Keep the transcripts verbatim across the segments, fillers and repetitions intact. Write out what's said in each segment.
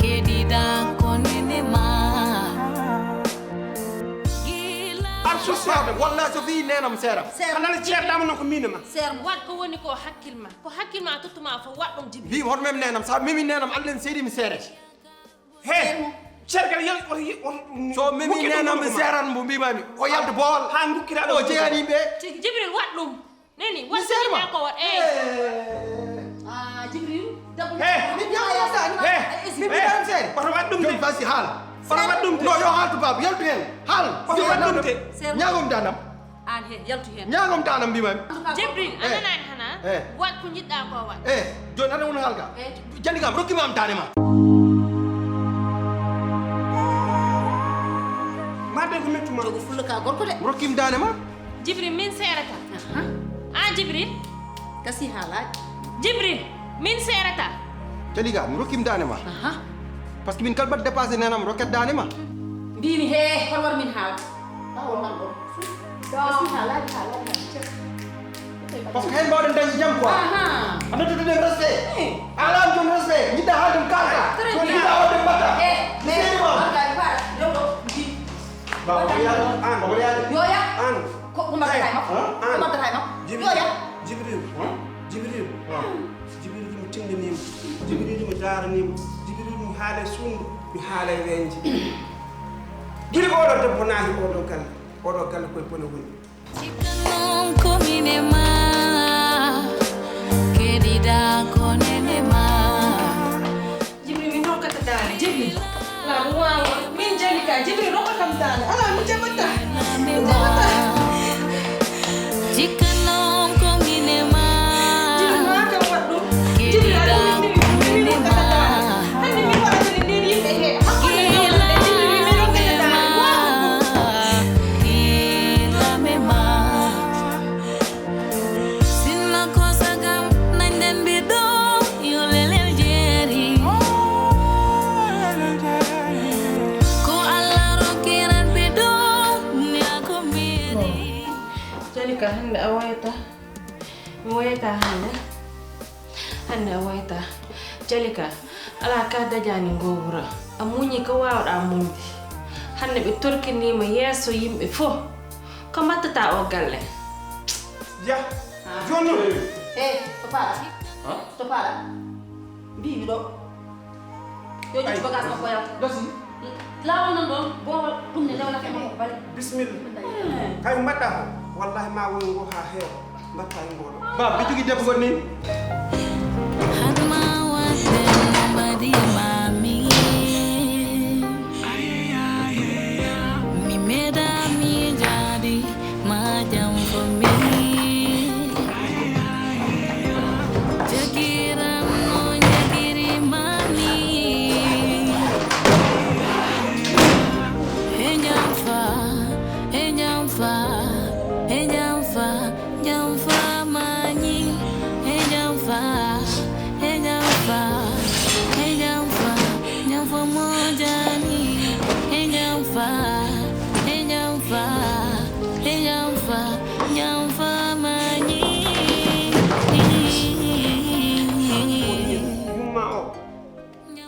Keɗiɗa ko nene ma. Gila. Ar so seeɗa, wallahi so fii neenam seeram. Seeram. Anani ceerɗama noon ko miin e ma. Seeram. Waɗ ko woni ko hakkil ma. Ko hakkil ma tottu ma fof, waɗ ɗum Jibril. Mbiimi hoto mem neenam, so a memi neenam, Allah en seedi mi seerete. He, cergal yal, o, o, o, so memi neenam mi seeran mbo mbimami. O yalta boowal. Haa ngukkira ɗo. O jeyaani ɓe. Jibril, waɗ ɗum. Neni, mi seerma. Ko waɗ, eh. Ah, Jibril, debbo. He. Mi biya sa. He. Mi biya sa. Oto waɗ ɗum de. Jom fasi haal. Oto waɗ ɗum de. No, yo haaltu baaba, yaltu heen. Haal. Oto waɗ ɗum de. Ñaagom danam. Aan he, yaltu heen. Ñaagom danam mbimami. Jibril, eh. A nanaani hana? Eh. Waɗ ko njiɗɗa ko waɗ. Eh, jooni aɗa woni haalka. Eh. Jandi kam, rokki ma am daane ma. Mbaɗde ko mettu ma. Jogo fulla ka gorko de. Rokkim daane ma. Jibril, min seerata. Aha. An Jibril? Kasi haalaade. Jibril, min seerata. Jaliga, mi rokkim daane ma. Aha. Parce que min kala mbaɗ dépassé nenam roket daane ma. Mbimi he, hol war min haal. Ɓaawo man ɗo. Kasi haalaade, haalaade. Parce que heen mbaawɗen dañde jam quoi. Aha. A noddude ɗum respect. Eh. A alaani ɗum respect. Njiɗɗa haalde ɗum kaalta. Très bien. Njiɗɗa haalde mbaɗa. Eh, mais seeri ma. Barka, barka. Yo ɗo, ndi. Ba, omo yaade. An. Omo yaade. Yo ya. An. Ko, ko mbaɗata e makko? An. Ko mbaɗata e makko? Jibril. Yo ya. Jibril. An. Jibril. An. Jibril mi tinndaniima. Jibril mi daaraniima. Jibril mi haalay suudu, mi haalay weeñde. Gila oɗo debbo naati oɗo galle. Oɗo galle koye bone woni. Cikka noon ko min e ma, keɗiɗa ko nene ma. Jibril, min rokkata daane. Jibril, alaa ɗum waawa. Min Jalika, Jibril rokka kam daane. Alaa, mi jaɓataa. Mi jaɓataa. Cikka noon ko min e ma. Jibril, maa kam waɗ ɗum. Jibril, alaa, min, min, min rokkata daane. Hannde min waɗata nde ndeen yimɓe he. Hakkunde nde wonde Jibril, min rokkata daane. Waaw. Sinno ko sagam, nañden ɓe ɗo, yo lelel jeeri. Ko Allah rokkiran ɓe ɗo, dunya ko meeri. Jalika, hannde a woyata. Mi woyata hannde. Hannde a woyata. Jalika, alaa ka dañaani ngoo wuro. A muñi ko waawɗaa muñde. Hannde ɓe torkiniima yeeso yimɓe fof. Ko mbaɗtataa oo galle? Jah. Ah. Jooni noon. Eh, to paaɗa. Hã? To paaɗa. Mbiimi ɗo. Yo ƴettu bagage makko yalta. Gasi. Laawol nan ɗoon, boowal ɗum ne lewlata e makko ko bali. Bisimilla. Eh. Kay mbaɗɗa ko? Wallahi ma woy ngo haa heewa. Mbaɗta e ngoo ɗo. Ba, mi jogii debbo goɗɗo ni. Hatma waɗde no mbaɗi mami. Mi meeɗa miijaade ma jam fo mi. Jagiran no jagiri mami. He jam fa, he jam fa, he jam fa. Jam fa mañi, e jam fa, e jam fa, e jam fa, jam fa moƴƴaani, e jam fa, e jam fa, e jam fa, jam fa mañi. Yumma o.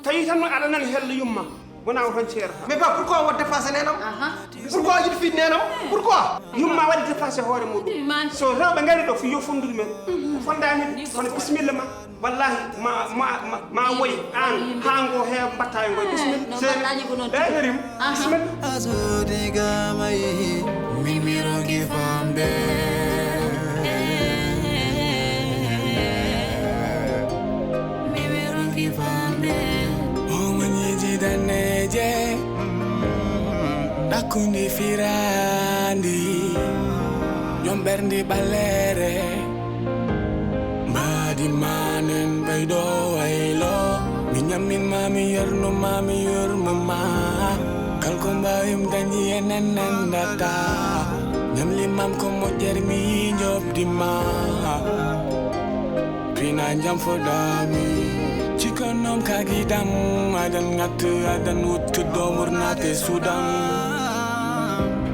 Tawi tan no aɗa nani hella yumma. Wona o tan ceerata. Mais ba, pourquoi waɗ dépassé nenam? Aha. Pourquoi yiɗi fiid nenam? Pourquoi? Yumma waɗi dépassé hoore muɗum. So rewɓe ngari ɗo, fi yo fondude men. Ko fondaani, kono bisimilla ma. Wallahi, ma, ma, ma, ma woy aan, haa ngo heewa mbatta e ngoy. Bisimilla. No mbaɗɗa ni ko noon. Eyi, Karim. Aha. Bisimilla. A soodi gama yehi, mi, mi roki famde. Mi, mi roki famde. Omo ñiiji daneeje, ɗakkundi firaandi, ñom ɓerndi ɓaleere. Mbaadi maanen ɓeydo waylo, mi ñammin ma, mi yerno ma, mi yurmo ma. Kal ko mbaawim dañi enen nandata, ñam limam ko moƴƴere mi njoɓdi ma. Pina jam fodami, cikon noon kagidam, adan ngattu, adan wuttu domur naate sudan.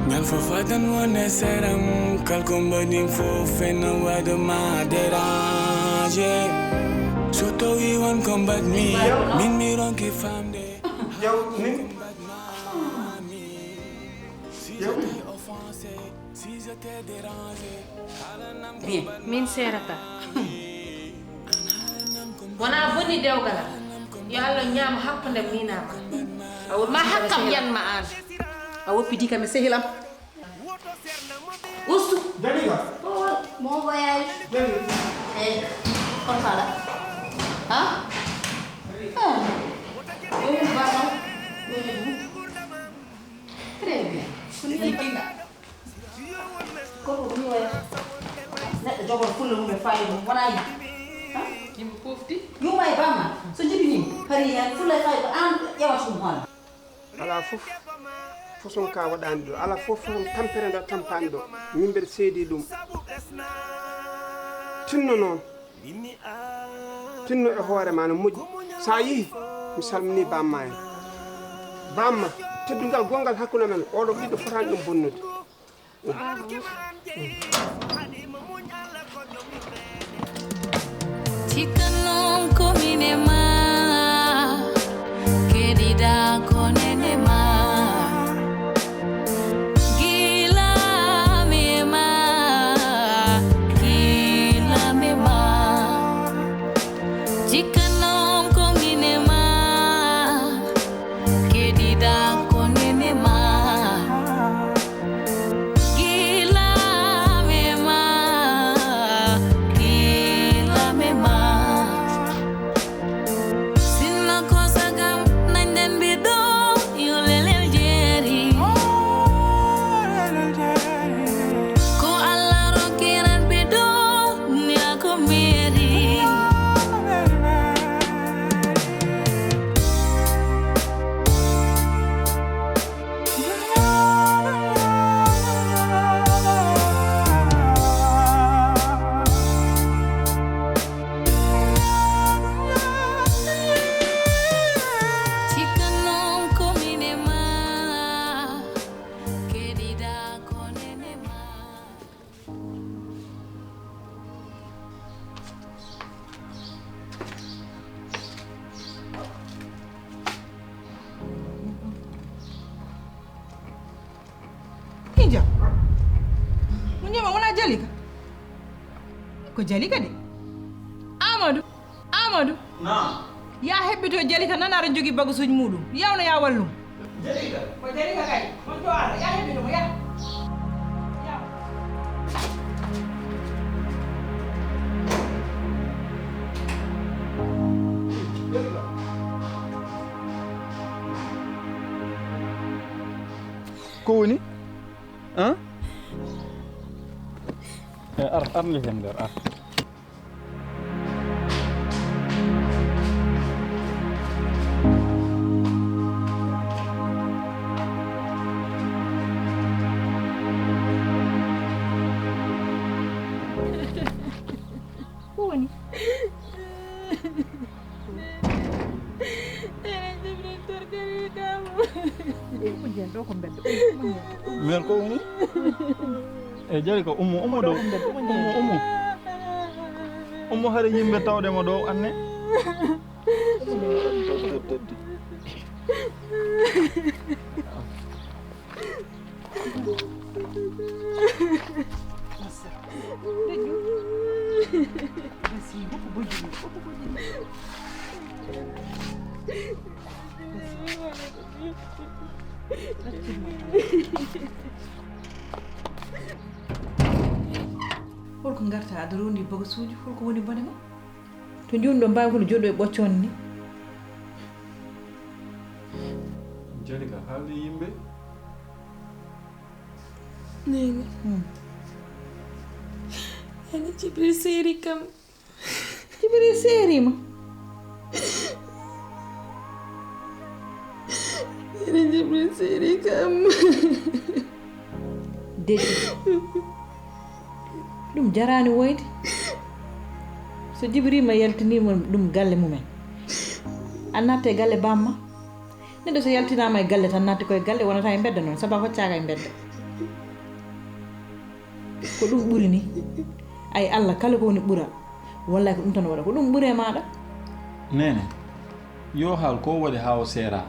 Ñal fof adan wone seram, kal ko mbaɗin fof ena waɗa ma déranger. So tawi won ko mbaɗmi, min mi ronki famde. Yawmi. Yawmi. Bien. Min seerata. Wona boni dewgal am. Yo Allah ñaam hakkunde minama. Ma hakkam yanma an. A woppidi kam e sehil am. Ustu. Jaliga. Bon voyage. Jaliga. Eh, comme ça là. Hein? Ah. Yo, pardon. Yo, très bien. Ko ni woni. Koko mi waya. Neɗɗo jogoo fulla mum e faayiida mum, wona yi. Yimɓe pofti. Yumma e bamma, so jibinii, hari heen fulla e faayiida ko aan ƴeewata ɗum hoore. Alaa fof, fof son ka waɗaani ɗo. Alaa fof, fof tampere nde tampaani ɗo. Min mbeɗa seedii ɗum. Tinno noon. Tinno e hoore ma no moƴƴi. So a yehi, mi salminii bamma en. Bamma, teddungal gonngal hakkunde men, oɗo ɓiɗɗo fotaani ɗum bonnude. Cikkannoon ko min e ma, keɗiɗaa ko nene ma. Gila mi ma, gila mi ma. Cikkannoon ko min e ma, keɗiɗaa ko nene ma. Gila mi ma, gila mi ma. Sinno ko sagam, nañden mbiɗo, yo lelel jeeri. Ko Allah rokkiran mbiɗo, ni a ko meeri. Cikkannoon ko min e ma, keɗiɗaa ko nene ma. Hija. Mo ñama wona Jalika. Ko Jalika de. Amadou. Amadou. Naam. Ya hebbito Jalika nana aɗa jogii bagasuuji muɗum. Yawno ya wallum. Jalika. Ko Jalika kay. On to ara. Ya hebbito mo ya. Ya. Ko woni? An? E, ar, ar lehen nder, ar. Ko woni? Nene Jibril torgari kam. Ɗo ko mbeddo. Mère, ko woni? E, Jalika, ummo, ummo ɗo. Ummo, ummo. Ummo, hari yimɓe tawde mo ɗo, anne. Holko ngarta aɗa rondi bagasuuji, holko woni bone ma? To njuumɗo mbaawi kono jooɗo e ɓoccon ni. Jalika, haalde yimɓe. Nene. Hmm. Nene, Jibril seeri kam. Jibril seeri ma? Nene, Jibril seeri kam. Deji. Ɗum jaraani woyde. So Jibril ma yaltiniima ɗum galle mumen, a natta e galle bamma. Neɗɗo so yaltinaama e galle tan, naatti koye galle, wonata e mbedda noon, sabu a hoccaaka e mbedda. Ko ɗum ɓuri ni. Ay Allah, kala ko woni ɓura, wallay ko ɗum tan waɗa. Ko ɗum ɓuri e maaɗa. Nene, yo haal ko waɗi haa o seera.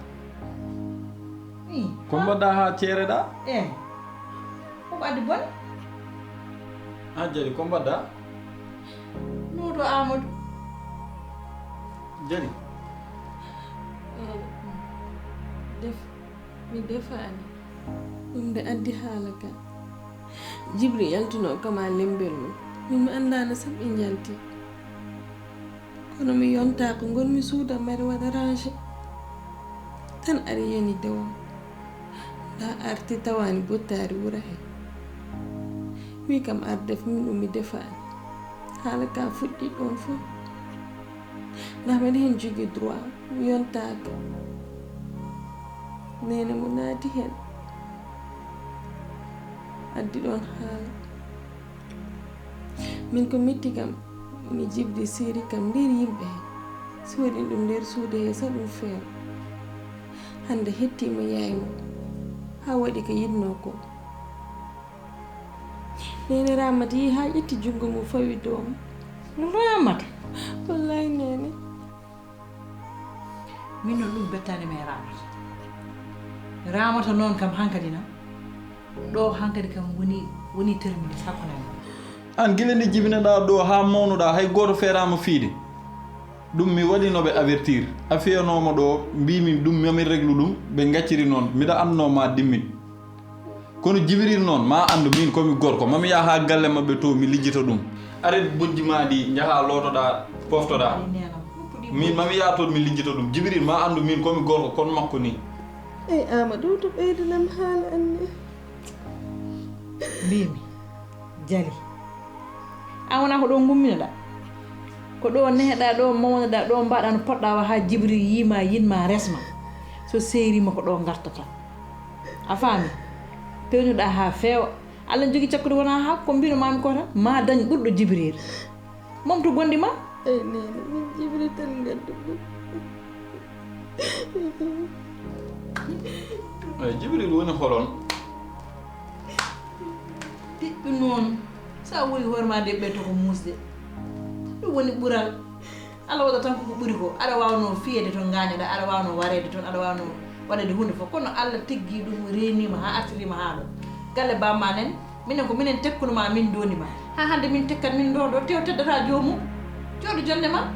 Ko mbaɗɗa haa ceereɗa? Eey. Ko ko addi bone? Haa jari, ko mbaɗɗa? Noto Amadou. Jari. Eey. Def, mi defaani. Ɗum nde addi haala ka. Jibri yaltuno kama lembel mum. Min mi anndaano sabu ɓe njalti. Kono mi yontaako, ngonmi suudu am mbeɗa waɗa rangé. Tan ari yani dewam. Nda arti tawani bottaari wura he. Wi kam ar def min ɗum mi defaani. Haala ka fuɗɗi ɗon fof. Nda mbeɗa heen jogii droit, mi yontaaka. Neene mo naati heen. Addi ɗon haala. Min ko metti kam, mi jibdi seeri kam nder yimɓe he. Soodin ɗum nder suudu he sa ɗum feewa. Hannde hettiima yaay mum, haa waɗi ko yiɗnoo ko. Neene Ramata yehi haa ƴetti junngo mum fawi dow mum. Ramata? Wallaay neene. Min noon ɗum bettaani ma e Ramata. Ramata noon kam hankadi na. Ɗo hankadi kam woni, woni terminus hakkunde amen. Aan gila nde jibinoɗaa ɗo haa mawnuɗaa hay gooto feeraama fiide. Ɗum mi waɗi no ɓe avertir. A fiyanooma ɗo mbimi ɗum mami reglu ɗum ɓe ngacciri noon. Mbiɗa annoo ma dimmin. Kono Jibril noon, ma anndu min komi gorko, mami yaha haa galle maɓɓe to mi lijjito ɗum. Aret bojji ma ɗi, njaha lootoɗaa, poftoɗaa. Min mami yaha toon mi lijjito ɗum. Jibril, ma anndu min komi gorko, kono makko ni. Ey, Amadou, to ɓeydanam haala anne. Mbimi, Jali. An wona ko ɗo ngumminoɗaa? Ko ɗo neheɗaa, ɗo mawnoɗaa, ɗo mbaɗaa no poɗɗaa wa haa Jibril yiima, yiɗma, resma. So seeriima ko ɗo ngartata. A faami? Pewnuɗaa haa feewa. Allah jogii cakkude wonaa haa ko mbino maami ko tan, ma dañ ɓurɗo Jibril. Momtu gonɗi ma. Ey neene, min Jibril tan ngaddu ɗum. Ey, Jibril woni holon? Ɓiɓɓe noon, so a woyi hoore ma de ɓeyto ko muusde. Ɗum woni ɓural. Allah waɗa tan ko ko ɓuri ko. Aɗa waawnoo fiyeede toon, ngaañoɗaa, aɗa waawnoo wareede toon, aɗa waawnoo waɗeede huunde fof. Kono Allah teggii ɗum, reeniima haa artiriima haa ɗo. Galle baaba ma nen, minen ko minen tekkuno ma, min ndondi ma. Haa hannde min tekkat, min ndondo, tew teddata joomum. Jooɗo jonde ma.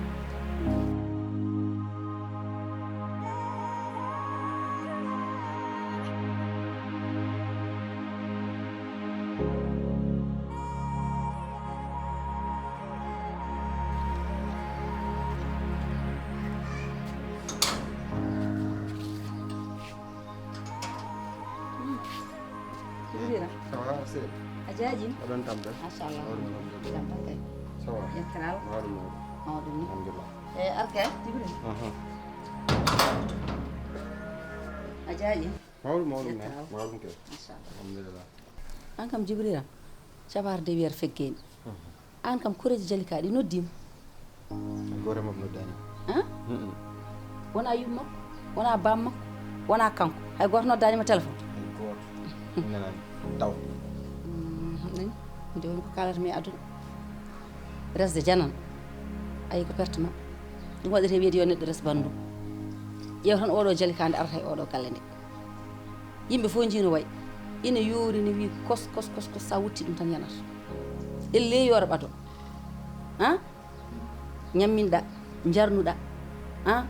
Jibrila. Ça va, sœur? A jaajin? Oɗon tampere? Machallah. Mawɗum, alhamdulillah. Jam tan kay. Ça va? Yettoral? Mawɗum, mawɗum. Mawɗum ni. Alhamdulillah. E, ar kay, Jibril. Aha. A jaajin? Mawɗum, mawɗum, ne? Yettoral. Mawɗum kay. Machallah. Alhamdulillah. An kam, Jibrila, cabar de wiyata feggeni. Mhm. An kam, koreeji Jalika ɗi noddiima? Hay gooto e maɓɓe noddaani. Han? Mm-mm. Wonaa yumma makko, wonaa baaba makko, wonaa kanko. Hay gooto noddaani ma téléphone? Hay gooto. Mi nanaani taw. Mm, nani? Nde woni ko kaalata mi e aduna. Resde janan. Ayi ko perte ma. Ɗum waɗetee wiyeede yo neɗɗo res banndum. Ƴeew tan oɗo Jalika nde arata e oɗo galle nde. Yimɓe fof njiino wayi. Ina yoori, ne wii kos, kos, kos, kos, sa wutti ɗum tan yanata. Elle yoora ɓato. Han? Ñamminɗa, njarnuɗa, han?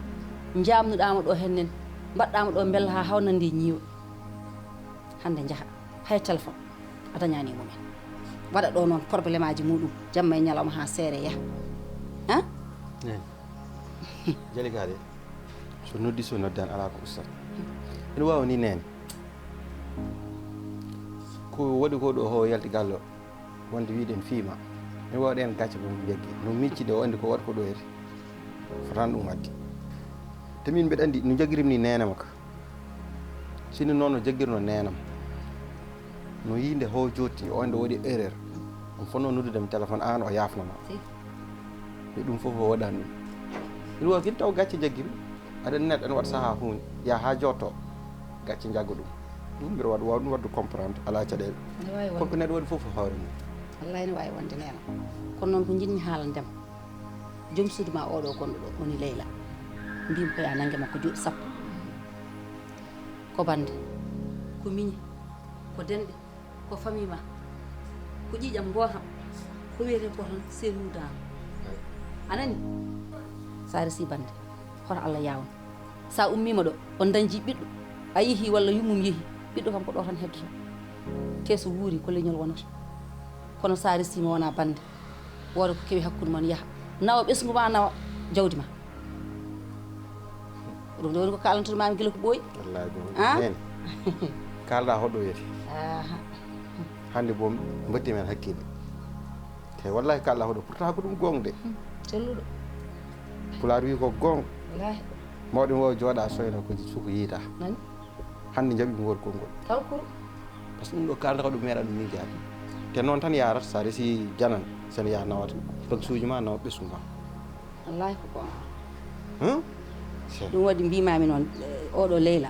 Njaamnuɗaama ɗo hennen, mbaɗɗaama ɗo mbella haa hawnande e ñiiwa. Hannde njaha, hay téléphone a dañaani e mumen. Waɗa ɗo noon problème aji muɗum, jamma e ñalawma haa seere yaha. Han? Eey. Jalika de, so noddi, so noddaani, alaa ko ustata. Ene waawi ni neene. Ko waɗi ko ɗo, ho yalti galle o, wonde wiide en fiima. Ene waawi ɗeen gacce mum jaggi. No miccide o anndi ko waɗi ko ɗo yeti. Fotaani ɗum waɗde. Te min mbeɗa anndi no jaggirim ni neene makko. Sinno noon no jaggirno neenam. No yii nde ho jotti, o anndi o waɗi erreur. On fotnoo noddude mi téléphone, aan o yaafno ma. Si. E ɗum fof o waɗaani ɗum. Ina waawi kadi taw gacce jaggi ɗum. Aɗa anndi neɗɗo ene waɗa sahaa huunde, yaha haa jooɗtoo, gacce njagga ɗum. Ɗum mbiɗa waɗa, waawi ɗum waɗde comprendre, alaa caɗeele. Ene waawi wonde. Kono ko neɗɗo waɗi fof ko hoore mum. Wallaay ene waawi wonde neene. Kono noon ko njiɗmi haalande ma. Joom suudu ma oɗo gonɗo ɗo, woni Leyla. Mbimi ko ya nannge makko juuɗe sappo. Ko bannde. Ko miñi, ko denɗe, ko famille ma, ko ƴiiƴam gootam, ko wiyetee ko tan Seynou Daan. A nani? Sa resi bannde, hoto Allah yaawnu. Sa ummiima ɗo, on dañji ɓiɗɗo, a yehi walla yummum yehi, ɓiɗɗo kam ko ɗo tan heddoto. Te so wuuri ko leñol wonata. Kono sa resiima wona bannde, wooda ko kewi hakkunde mon yaha. Nawa ɓesngu ma, nawa jawdi ma. Ɗum ɗo woni ko kaalantonmaami gila ko ɓooyi. Wallaahi ɗum. Ah? Nene. Kaalɗa hoɗo wiyete. Aha. Hannde boom mbattii men hakkille. Te wallaahi kaalɗa hoɗo pourtant ko ɗum goonga de. Hmm. Celluɗo. Pulaar wi ko goonga. Wallaahi. Mawɗo mo jooɗa soyna ko suko yiita. Nani? Hannde njaɓi mi ngol konngol. Talkuru. Par ce que ɗum ɗo kaalɗa ko ɗum meeɗa ɗum miijaade. Te noon tan yaarata sa resi janan sen yaha nawata. Bagsuuji ma nawa ɓesngu ma. Wallaahi ko goonga. Huh? Ɗum waɗi mbiimaami noon, eh, oɗo Leyla,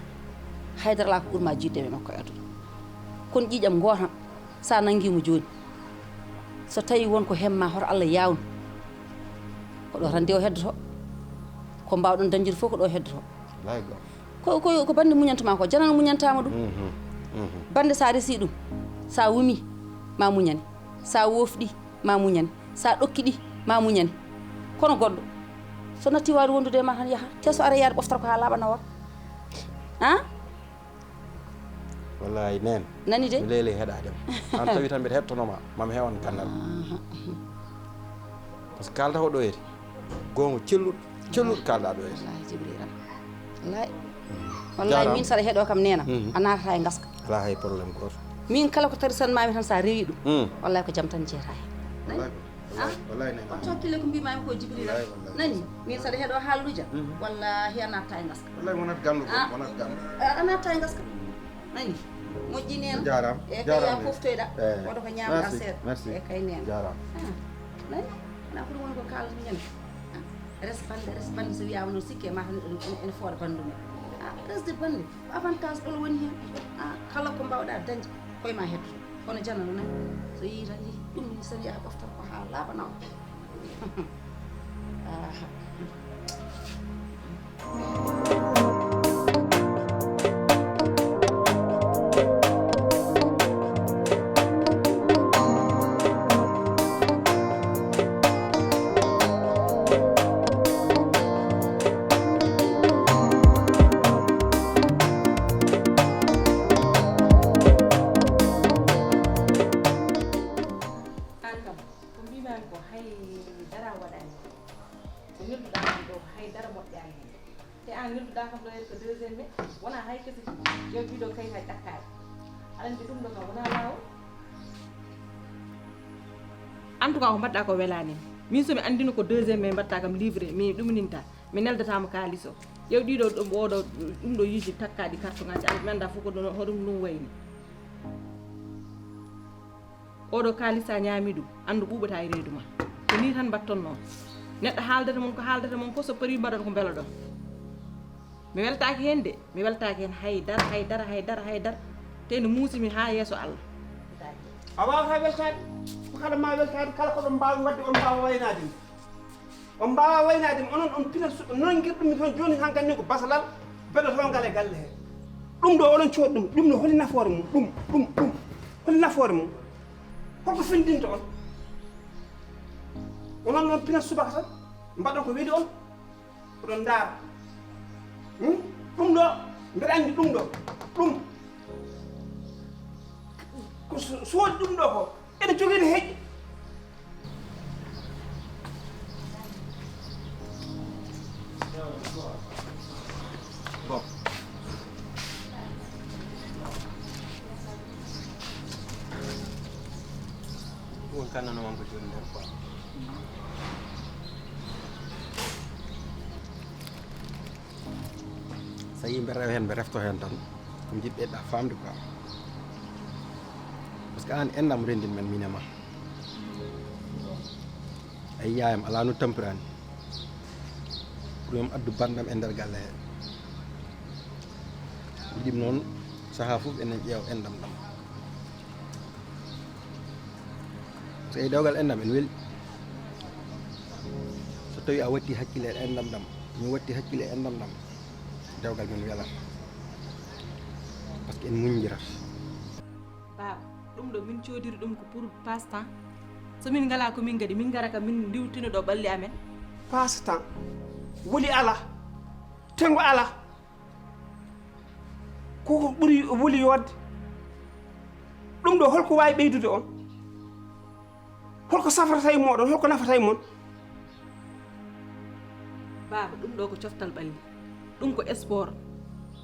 haydara alaa ko ɓurma jiidde e makko e aduna. Kono ƴiiƴam ngootam, so a nanngiima jooni, so tawii won ko hemma, hoto Allah yaawnu, ko ɗo tan de o heddoto. Ko mbaawɗon dañjude fof ko ɗo heddoto. Wallaahi goonga. Ko, ko, ko bannde muñanta ma ko, janano muñantaama ɗum. Mhm, mhm. Bannde so a resi ɗum, so a wumi, ma muñane. So a woofɗi, ma muñane. So a ɗokki ɗi, ma muñane. Kono goɗɗo, so natti waawde wondude e ma tan yaha. Te so ara yaade ɓoftata ko haa laaɓa nawa. Ah? Wallaahi neen. Nani de? Mi leelii heɗaade ma. Aan tawi tan mbiɗa heɗtonoo ma, ma mi hewan ganndal. Aha. Par ce que kaalɗa ko ɗo yeti. Goonga celluɗo, celluɗo kaalɗa ɗo yeti. Wallaahi Jibrila. Wallaahi. Wallaahi jaaraama. Min saɗa heɗo kam neena, mhm, a naatata e ngaska. Alaa hay problème gooto. Min kala ko tarisan maami tan sa rewi ɗum. Mm. Wallaahi ko jam tan jeeta hen. Nani? Wallaahi ko, wallaahi, ah? Wallaahi nani. Wattu hakkille ko mbimaami ko Jibrila. Wallaahi, wallaahi. Nani? Min saɗa heɗo haalluja. Mhm. Wallaahi a natta e ngaska. Wallaahi wonat ganndo ko, ah, wonat ganndo. A, a natta e ngaska. Nani? Moƴƴi neen. Jaaraama. E kay ya. Jaaraama. Poftoyɗa. Eh. Woto ko ñaamɗa seeɗa. Merci. E kay neen. Jaaraama. Ah, nani? Wona ko ɗum woni ko kaalata ñande. Ah, res bannde, res bannde so wiyaama noon sikke ma tan ene, ene, ene fooɗa banndu mum. Ah, resde bannde, ko avantage ɗon woni heen. Ah, kala ko mbaawɗa dañde, koye ma heddoto. Kono janano nan, so yii tan yii, ɗum ni sen yaha ɓoftan ko haa laaɓa nawa. Aha. Aan kam, ko mbiimaami ko hay dara waɗaani. Ko nelduɗaa kam ɗo, hay dara moƴƴaani heen. Te aan nelduɗaa kam ɗo, ko deuxième mai, wonaa hay kese, yo ɗiɗo kayitaaji ɗakkaaɗi. Aɗa anndi ɗum ɗo kam wonaa laawol. En tout cas, ko mbaɗɗaa ko welaani mi. Min so mi anndino ko deuxième mai mbaɗtaa kam livré, mi ɗumninta. Mi neldataama kaalis o. Ƴeew ɗiɗo ɗum, oɗo, ɗum ɗo yiiji takkaaɗi kartoŋaaji, an mi anndaa fof ko ɗum, hoɗum ɗum wayni. Oɗo kaalis a ñaami ɗum, anndu ɓuuɓata e reedu ma. Ko nii tan mbaɗton noon. Neɗɗo haaldata mon ko haaldata mon ko, so parii mbaɗon ko mbeloɗon. Mi weltaaki heen de, mi weltaaki heen hay dara, hay dara, hay dara, hay dara. Te no muusi mi haa yeeso Allah. A waawataa weltaade, ko kala ma weltaade, kala ko ɗon mbaawi waɗde, on mbaawa waynaade mi. On mbaawa waynaade mi, onon on pina su-, nangirɗum mi toon jooni tan ganni ko basalal beɗotongal e galle he. Ɗum ɗo oɗon coodi ɗum, ɗum no holi nafoore mum, ɗum, ɗum, ɗum. Holi nafoore mum? Holko findinta on? Onon noon pina subaka tan, mbaɗon ko weli on, oɗon ndaara. Hmm? Ɗum ɗo, mbeɗa anndi ɗum ɗo, ɗum. Ko so-, soodi ɗum ɗo ko, ene jogii ne heƴi. Bon. Ɗum woni kannano won ko joni nder quoi. So yimɓe rewa heen, ɓe refto heen tan, ko jiɗɓe ɗa faamde quoi. Par ce que aan enɗam renndin men, min e ma. A yiyaayam alaa no tampiraani. Pour yo mi addu banndam e nder galle he. Ɗum noon, sahaa fof enen ƴeewa enɗam ɗam. So e dewgal enɗam ene weli. So tawi a watti hakkille e enɗam ɗam, mi watti hakkille e enɗam ɗam, dewgal men welan. Par ce En muñjirat. Baaba, ɗum ɗo min coodiri ɗum ko pour passe temps. So min ngalaa ko min ngaɗi, min ngara ka min ndiwtino ɗo ɓalli amen. Passe temps. Wuli alaa. Tengo alaa. Ko ko ɓuri wuli yodde. Ɗum ɗo holko waawi ɓeydude on? Holko safrata e moɗon? Holko nafata e mon? Baaba, ɗum ɗo ko coftal ɓalli. Ɗum ko sport.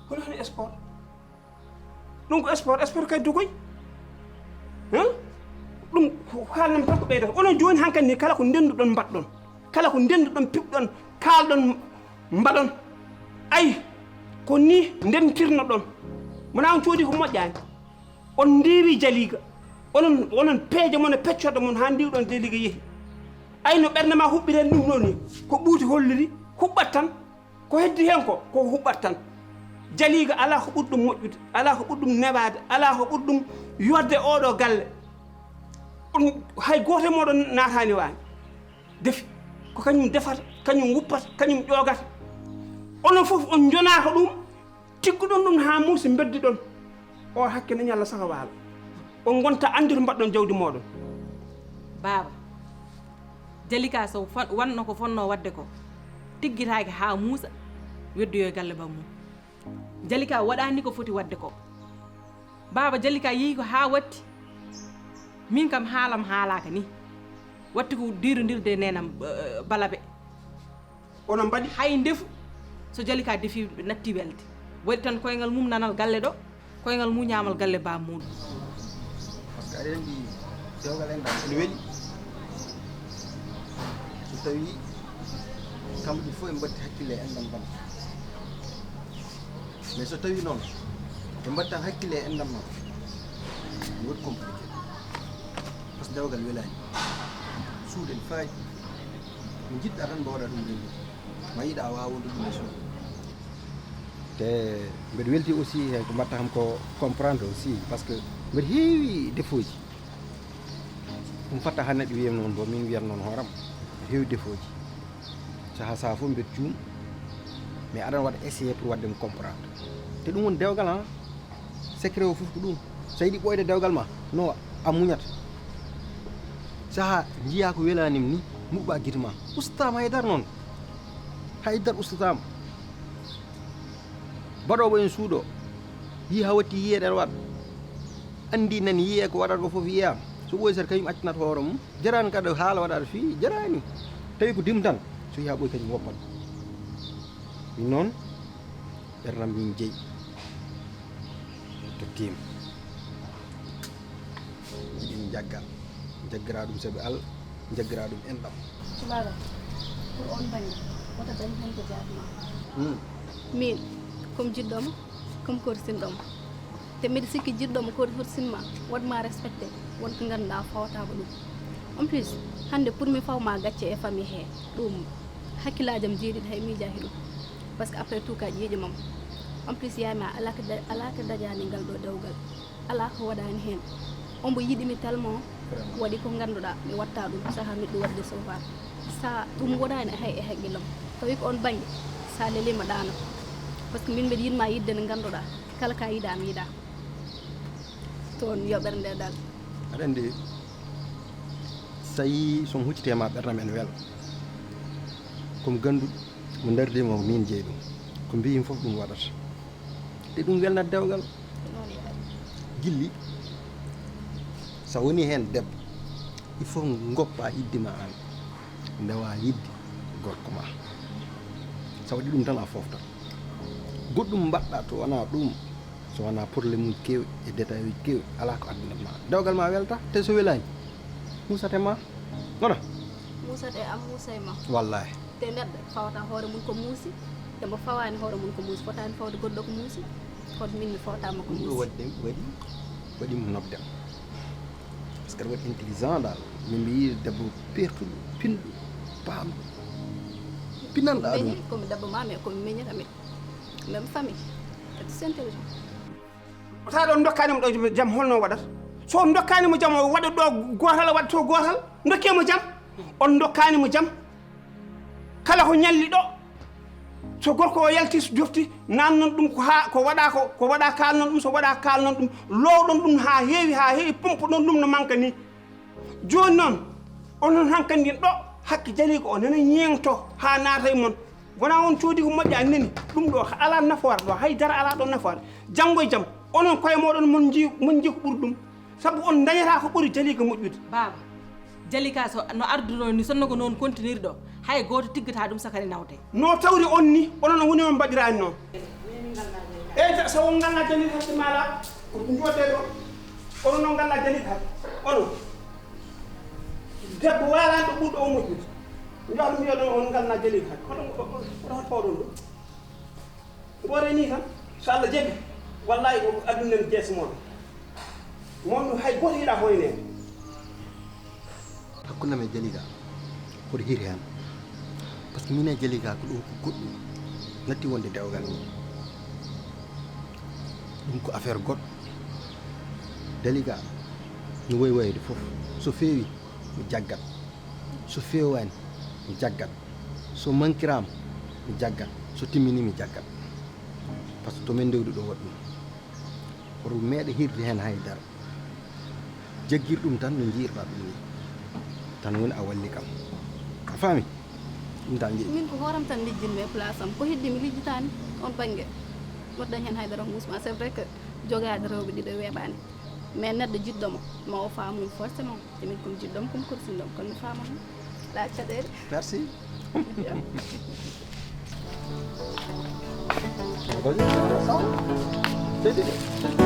Hono hono sport? Ɗum ko sport, sport kadi dogoy. Hein? Ɗum ko haalnam tan ko ɓeydata. Onon jooni hankadi ni kala ko ndenduɗon mbaɗɗon. Kala ko ndenduɗon piɓɗon, kaalɗon mbaɗon. Ay, ko ni ndentirnoɗon. Wona on coodi ko moƴƴaani. On ndiiwi jaliiga. Onon onon peeje mon e peccorɗe mon haa ndiwɗon jaliiga yehi. Ay no ɓernde ma huɓɓiree ɗum ɗo ni. Ko ɓuuti holliri huɓɓat tan. Ko heddi heen ko ko huɓɓat tan. Jaliiga alaa ko ɓuri ɗum moƴƴude, alaa ko ɓuri ɗum newaade, alaa ko ɓuri ɗum yodde ooɗo galle. On hay gooto e mooɗon naataani waañ. Defi ko kañum defata, kañum wuppata, kañum ƴoogata. Onon fof on njonaaka ɗum, tigguɗon ɗum haa muusi mbeddiɗon. O hakke ne ñalla saka waalo. On ngonta anndude mbaɗɗon jawdi mooɗon. Baaba, Jalika so fon- wanno ko fonnoo waɗde ko, tiggitaake haa muusa, weddoyoo e galle bammum. Jalika waɗaani ko foti waɗde ko. Baaba Jalika yehi ko haa watti. Min kam haalam haalaaka ni. Watti ko diirondirde e neenam eh, balabe. Onon mbaɗi? Hay ndefu so Jalika defi natti welde. Waɗi tan koyngal mum nanal galle ɗo, koyngal mum ñaamal galle baaba muuɗum. Parce que aɗa anndi dewgal enɗam ene weli. So tawi kamɓe ɗum fof ɓe mbatti hakkille e enɗam bam. Mais so tawi noon ɓe mbattan hakkille e enɗam noon, ɗum waɗi compliqué. Parce que dewgal welaani. Suuɗen faaji. Ko njiɗɗa tan mbawaɗa ɗum renndi. Ma yiɗa waawa wonde ɗum e suuɗ. Te mbeɗa welti aussi hen ko mbatta kam ko comprendre aussi, parce que mbeɗa heewi défaut ji. Ɗum fatta haa neɗɗo wiyam noon bo min wiyat noon hooram, heewi défaut ji. Saha saha fof mbeɗa juum, mais aɗan waɗa essayé pour waɗde mo comprendre. Te ɗum woni dewgal ha. Secret o fof ko ɗum. So yiɗi ɓooyde dewgal ma no a muñat. Saha njiya ko welanim ni, muɓɓa gite ma. Ustama haydara noon. Haydara ustatama. Baɗowo en suuɗo. Yi ha watti yiyeɗen waɗ. Andi nan yiye ko waɗata ko fof yiyama. So ɓooyi sata kañum accanat hoore mum. Jarani kadi haala waɗata fii jarani. Tawi ko dim tan. So yi ha ɓooyi kañum woppat. Min noon ɓernam min jeyi. Tottiima. Miɗen njagga. Njaggira ɗum sabi Allah, njaggira ɗum enɗam. Baaba, pour on bannge, wota dañ heen ko jaatma. Min, comme jiɗɗoma, comme korsinɗoma. Te mbiɗa sikki jiɗɗoma korsinma, waɗma respecté, won ko ngannduɗaa fawtaako ɗum. En plus, hannde pour mi fawma gacce e famille he, ɗum hakkillajam jeeɗiɗi hay miijaaki ɗum. Parce que après tout ka ƴiiƴe mum. En plus yaay ma alaa ko da- alaa ko dañaani ngal ɗo dewgal. Alaa ko waɗaani heen. Ombo yiɗi mi tellement waɗi ko ngannduɗaa mi watta ɗum saha miɗo waɗde sofa. Sa ɗum waɗaani hay e haqqillam. Tawi ko on bannge sa lelima ɗaano. Parce que min mbeɗa yiɗma yidde nde ngannduɗaa kala ka yiɗa mi yiɗa. Toon yoɓere nde dal. Aɗa anndi so yii so mi huccite ma ɓernam ene wela. Komi gannduɗo mo darde mo min jeyi ɗum. Ko mbiymi fof ɗum waɗata. Te ɗum welnat dewgal. Gilli sa woni heen debbo il faut goppa yidde ma an ndewa yidde gorko ma. Sa waɗi ɗum tan a foftat. Goɗɗum mbaɗɗa to wona ɗum. So wona problème uji kewi e détail uji kewi ala ko addinat ma dewgal ma welta te so welani musate ma wona. Musate am musay ma. Wallahi. Te neɗɗo fawata hoore mum ko muusi. Te mo fawani hoore mum ko muusi fotani fawde goɗɗo ko muusi. Kono min mi fawatama ko Ɗum ɗo muusi. Waɗi waɗi waɗi mo nobdem. Parce que aɗa waɗi intelligent dal min mi yiɗi debbo pertuɗo pinɗo paamɗo pinanɗo aduna. Komi debbo ma mais komi miñata mi. Même famille. Kadi c'est intelligent. Tawa ɗon dokkanimo ɗo jam holno waɗata? So on dokkanimo jam o waɗa ɗo gotal waɗa to gotal dokkemo jam. On dokkanimo jam kala ko ñalli ɗo. To gorko o yalti, so jofti, nannon ɗum ko haa ko waɗa ko, ko waɗa kalnon ɗum, so waɗa kalnon ɗum, lowɗon ɗum haa heewi, haa heewi, pompoɗon ɗum no manka ni. Jooni noon, onon hankandi ɗo, hakke Jaliika o nana ñeeŋto haa naata e mon. Wona on coodi ko moƴƴa nani, ɗum ɗo alaa nafoore ɗo, hay dara alaa ɗo nafoore. Janngo e jam, onon koye mooɗon mon nji-, mon nji ko ɓuri ɗum. Sabu on dañata ko ɓuri Jaliika moƴƴude. Baaba, Jaliika so no ardunoo ni, sonno ko noon kontinir ɗo, hay gooto tiggata ɗum sakani nawde. No tawri on ni, onon woni on mbaɗiraani noon. Eyi, ta-, so on ngalna Jaliika hakke maala, ko ɗum jooɗde ɗo. Onon noon ngalna Jaliika hakke. Onon. Debbo waalaani ɗo ɓurɗo o moƴƴude. Njox ɗum wiya ɗon on ngalna Jaliika hakke. Hoto, hoto, hoto fawɗon ɗum. Mboɗo ni tan, so Allah jaɓi, wallahi ko aduna en jees mon. Mon hay gooto yiɗa hoyne. Hakkunde men Jaliika, hoto hir heen. Par ce que min e Jaliika ko ɗum ko goɗɗum natti wonde dewgal men. Ɗum ko affaire goɗɗo. Jaliika no wayi wayde fof. So feewi, mi jaggat. So feewaani, mi jaggat. So mankiraama, mi jaggat. So timmini, mi jaggat. Par ce que to men ndewdi ɗo waɗi ɗum. Hoto meeɗa hirde heen hay dara. Jaggir ɗum tan no njiirɗa ɗum ni. Tan woni a walli kam. A faami? Ɗum tan njiɗmi. Min ko hooram tan lijjinmi e place am. Ko heddi mi lijjitaani on bannge. Woto dañ heen hay dara ko musma. C'est vrai que jogaade rewɓe ɗiɗo weeɓaani. Mais neɗɗo jiɗɗo mo, ma o faamu forcément. Te min ko mi jiɗɗo mo, ko mi korsinɗo mo, kono mi faamaani. Alaa caɗeele. Merci. Teddy.